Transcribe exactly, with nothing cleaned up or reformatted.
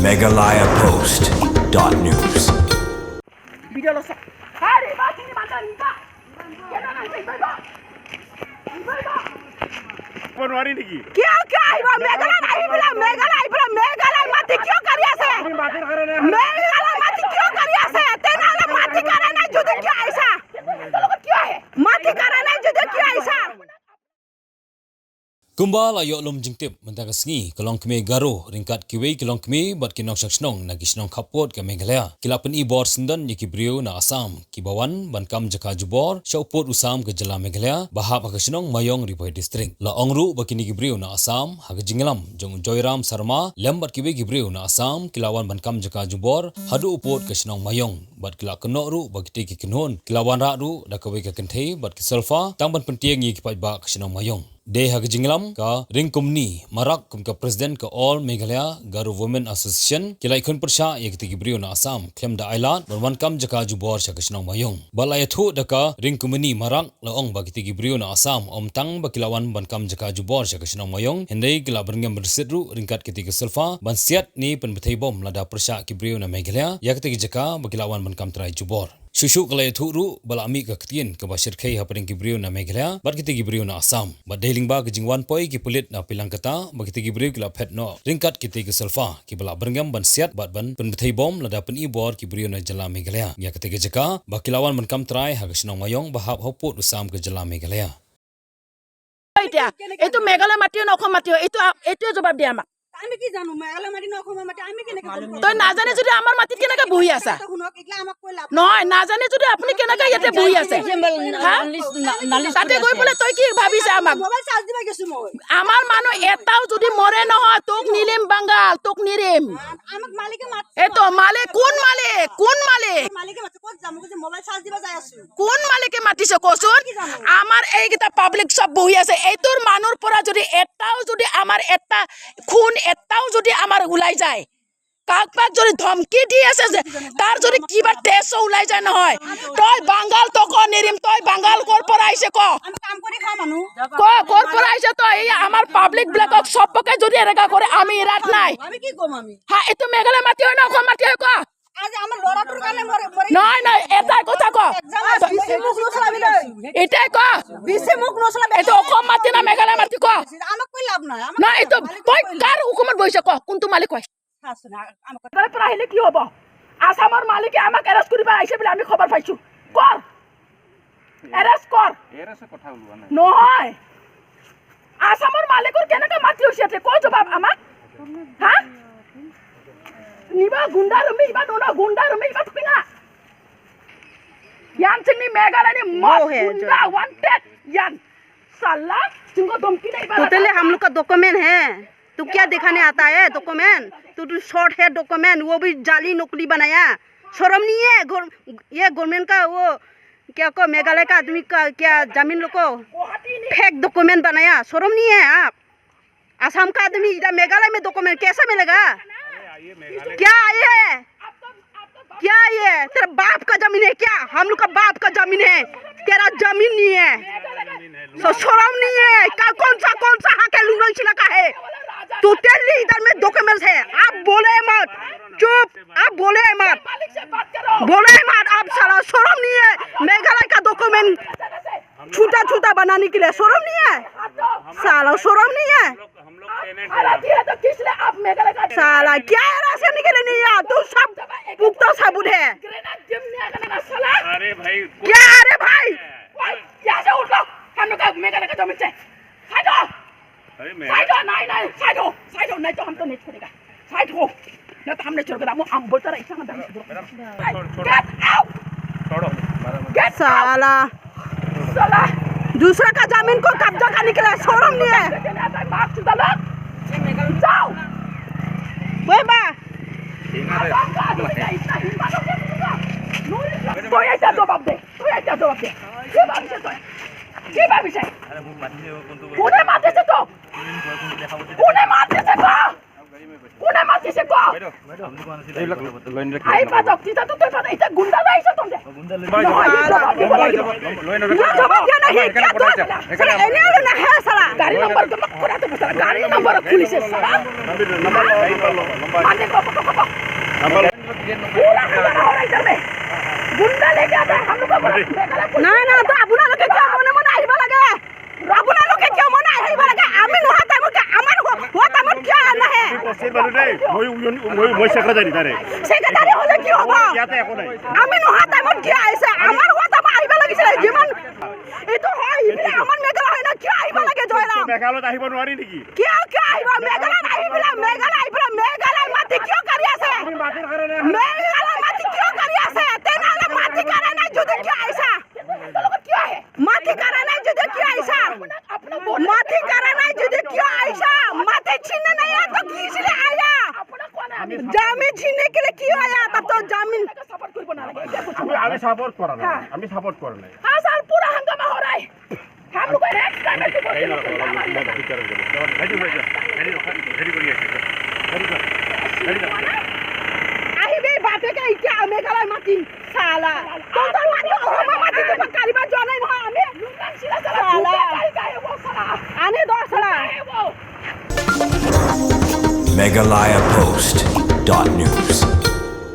Meghalaya Post dot news. কিয়, কিয় আহিব? মেঘালয়ত আহি পেলাই মেঘালয় আহি পেলাই মেঘালয়ৰ মাটি কিয় কাঢ়ি আছে? মেঘালয়ৰ মাটি কিয় কাঢ়ি আছে? তেনেহ'লে মাটি কাঢ়া নাই যদি কিয় আহিছা? মাটি কাঢ়া নাই যদি কিয় আহিছা? Kumba la ïoh lum jingtip mynta ka sngi, ka longkmie Garo ryngkat kiwei ki longkmie bad ki nongshong shnong na ki shnong khappud ka Meghalaya ki la pyni bor syndon ïa ki briew na Assam kiba wan ban kam jaka jubor sha u pud u sam ka jylla Meghalaya ba hap ha ka shnong Maïong, Ri Bhoi District. La ong ruh ba kine ki briew na Assam ha ka jingïalam jong u Joyram Sarma lem bad kiwei ki briew na Assam ki la wan ban kam jaka jubor haduh u pud ka shnong Maïong bad ki la kynnoh ruh ba kitei ki kynhun ki la wanrah ruh da kawei ka kynthei bad ki sulfa tang ban pyntieng ïa ki paidbah ka shnong Maïong. Dei ha ka jingïalam ka Ringkumni Marak kum ka President ka All Meghalaya Garo Women Association ki la ïakhun pyrshah ïa kitei ki briew na Assam khlem da ailad ban wan kam jaka jubor sha ka shnong Maïong. Bad la ïathuh da ka Ringkumni Marak la ong ba kitei ki briew na Assam ym tang ba ki la wan ban kam jaka jubor sha ka shnong Maïong, hynrei ki la byrngem bynsiat ruh ryngkat kitei ki sulfa ban siat ne pynbthei bom lada pyrshah ki briew na Meghalaya ïa kitei ki jaka ba ki la wan ban kam trai jubor. Shuh shuh ka la ïathuh ruh ba la mih ka ktien kaba shyrkhei hapdeng ki briew na Meghalaya bad kitei ki briew na Assam. Bad dei lyngba ka jingwan poi ki pulit na Pilangkata ba kitei ki briew ki la phet noh ryngkat kitei ki sulfa kiba la byrngem ban siat bad ban pynbthei bom lada pyni bor ki briew na jylla Meghalaya ïa kitei ki jaka ba ki la wan ban kam trai ha ka shnong Maïong ba hap ha u pud u sam ka jylla Meghalaya. এতিয়া এইটো মেঘালয় মাটি নে অসম মাটি হয়, এইটো আ- এইটোৱে জবাব দিয়ে আমাক। আমি কি জানো মেঘালয় মাটি নে অসমৰ মাটি, আমি কেনেকে গম পাম? তই নাজানে যদি আমাৰ মাটিত কেনেকে বহি আছা? শুনক, এইগিলা আমাক কৈ লাভ নাই। নহয়, নাজানে যদি আপুনি কেনেকে ইয়াতে বহি আছে? হা? তাতে গৈ পেলাই তই কি ভাবিছা আমাক? মোবাইল চাৰ্জ দিব গৈছো মই। আমাৰ মানুহ এটাও যদি মৰে নহয়, তোক নিলিম বাংগাল, তোক নিৰিম। আমাক মালিকে মাত এইটো মালিক কোন মালিক? কোন মালিক? মালিকে মাতে, ক'ত যাম? মই কৈছো মোবাইল চাৰ্জ দিব যাই আছো। কোন মালিকে মাতিছে কচোন? আমাৰ এইকেইটা পাব্লিক চব বহি আছে, এইটোৰ মানুহৰ পৰা যদি এটাও যদি আমাৰ এটা খুন এটাও যদি আমাৰ ওলাই যায়, কাক কাক যদি ধমকি দি আছে যে তাৰ যদি কিবা টেষ্ট ওলাই যায় নহয়, তই বাংগাল, তোক নিৰিম, তই বাংগাল ক'ৰ পৰা আহিছে ক? আমি কাম কৰি খোৱা মানুহ। ক, ক'ৰ পৰা আহিছে তই? এই আমাৰ পাব্লিক বিলাকক চবকে যদি এনেকা কৰে আমি এৰাত নাই। আমি কি ক'ম আমি? হা, এইটো মেঘালয় মাটি হয় না অসম মাটি হয় ক? আজি আমাৰ ল'ৰাটোৰ কাৰণে মৰে মৰে নহয় নহয়, এটাই কথা ক, বেছি মুখ নচলাবি দেই। এটাই ক, বেছি মুখ নচলাবি। এইটো অসম মাটি না মেঘালয় মাটি ক? আমাক কৈ লাভ নাই। আমাক নহয়, এইটো তই কাৰ হুকুমত বহিছ ক? কোনটো মালিক হয়? চাচোন, আমাক মেঘালয়ৰ পৰা আহিলে কি হ'ব? আছামৰ মালিকে আমাক এৰেষ্ট কৰিব আহিছে বুলি আমি খবৰ পাইছো। কৰ, এৰেষ্ট কৰ। এৰেষ্ট কথা ওলোৱা নাই। নহয়, আছামৰ মালিকৰ কেনেকে মাটি হৈছে ইয়াতে? ক জবাব আমাক। হা? Niba gunda rumi, iba nono gunda rumi, iba tupinga. Yan sing ni Meghalaya ni mot Wo hai, gunda wanted. Yan. Sala, singko domki na iba. टोटली हम लोग का डॉक्यूमेंट है। तू क्या दिखाने आता है डॉक्यूमेंट? तू तो शॉर्ट है डॉक्यूमेंट, वो भी जाली नकली बनाया। शर्म नहीं है? गौर-, ये गवर्नमेंट का वो क्या को मेघालय का आदमी का क्या जमीन लोग को फेक डॉक्यूमेंट बनाया। शर्म नहीं है आप? आसाम का आदमी इधर मेघालय में डॉक्यूमेंट कैसे मिलेगा? क्या ये, क्या ये तेरा बाप का जमीन है क्या? हम लोग का बाप का जमीन है, तेरा जमीन नहीं है। सो शर्म नहीं है क्या? कौन सा, कौन सा हक है लुंगडोंगशिला का है? टोटली इधर में डॉक्यूमेंट्स है। आप बोले मत, चुप, आप बोले मत, बोले मत आप। साला शर्म नहीं है? मेघालय का डॉक्यूमेंट छोटा छोटा बनाने के लिए शर्म नहीं है? साला शर्म नहीं है? हम लोग टेनेंट है। तो किस लिए आप मेघालय का साला क्या है राशन के लिए नहीं यार? तू सब पुख्ता सबूत है। ग्रेनेड जिम नहीं आने का साला। अरे भाई, क्या? अरे भाई, ओए, यहाँ से उठ लो। हम लोग का मेघालय का जमीन से साइड हो। अरे मैं साइड हो, नहीं नहीं, साइड हो, साइड हो, नहीं तो हम तो नहीं छोड़ेगा। साइड हो, नहीं तो हम नहीं छोड़ेगा। हम, हम बोलता रहा, इतना हम नहीं छोड़ेगा। मैडम, छोड़, छोड़, गेट आउट। छोड़ो। गेट साला साला। दूसरा का जमीन को कब्जा करने के लिए शर्म नहीं है? मार चुदा लोग। जाओ। ओए बा, तो ऐसा जवाब दे, तो ऐसा जवाब दे। কি ভাবিছে তই? কি ভাবিছে? কোনে মাতিছে তোক? কোনে মাতিছে তোক? কোনে মাতিছে? Kise ko? এইবিলাক লৈ আনিলে কি? আহি পাতক, তেতিয়া তো তই পাতক, এতিয়া গুণ্ডা লৈ আহিছ তহঁতে। নহয়, এইটো নহয়, এইটো নহয়, এইটো নহয়। এইটো নহয়, এইটো নহয়। না, জবাব দিয়া নাই, কিয় তই? চালা, এনে আৰু নাহে, চালা। গাড়ী নম্বৰ তোমাক কৰাটো বিচাৰা, গাড়ী নম্বৰ খুলিছে, চালা। মানে, কব, কব, কব। পুৰা হাল্লা হৈ আছে, গুণ্ডা লেকে আতা হে, হাম লোগ কা বড়া। নাই, নাই, তো আপোনালোকে কিয় মনে মনে আহিব লাগে? আপোনালোকে কিয় মনে আহিব লাগে? আমি নোহোৱা টাইমত কিয়, আমাৰ হোৱা, হোৱা টাইমত কিয় নাহে? আমি বস্তিৰ মানুহ দেই। মই ইউনিয়ন, মই, মই ছেক্ৰেটাৰী তাৰে। ছেক্ৰেটাৰী হ'লে কি হ'ব? ইয়াতে একো নাই। আমি নোহোৱা টাইমত কিয় আহিছে? আমাৰ হোৱা টাইমত আহিব লাগিছিলে। যিমান এইটো হয়, এইফালে আমাৰ মেঘালয় হয় ন, কিয় আহিব লাগে জয়ৰাম? মেঘালয়ত আহিব নোৱাৰি নেকি? কিয়, কিয় আহিব? মেঘালয়ত আহি পেলাই, মেঘালয় আহি পেলাই, মেঘালয় মাটি কিয় কাঢ়ি আছে? আমি মাটিৰ কাৰণে মেঘালয় মাটি কিয় কাঢ়ি আছে? তেনেহ'লে মাটি কাঢ়া নাই যদি কিয় আহিছা? মাটি কাঢ়া নাই যদি কিয় আহিছা? মাটি কাঢ়া নাই যদি কিয় আহিছা? মাটি ছিননে নাহি আয়া তো কিছ লিয়ে আয়া? জমিন ছিননে কে লিয়ে কিয় আয়া? তব তো জমিন আমি, আমি ছাপোৰ্ট কৰা নাই। আমি ছাপোৰ্ট কৰা নাই। हाँ सर, पूरा हंगामा हो रहा है। हम लोग को अरेस्ट करने की कोशिश कर रहे हैं। আহিবি বাপেকে এতিয়া মেঘালয় মাটি। চালা। তই তোৰ মাটি অসমৰ মাটি দিব কালিবা যোৱা নাই নহয় আমি। চালা। আনি দ চালা। Meghalaya Post dot news.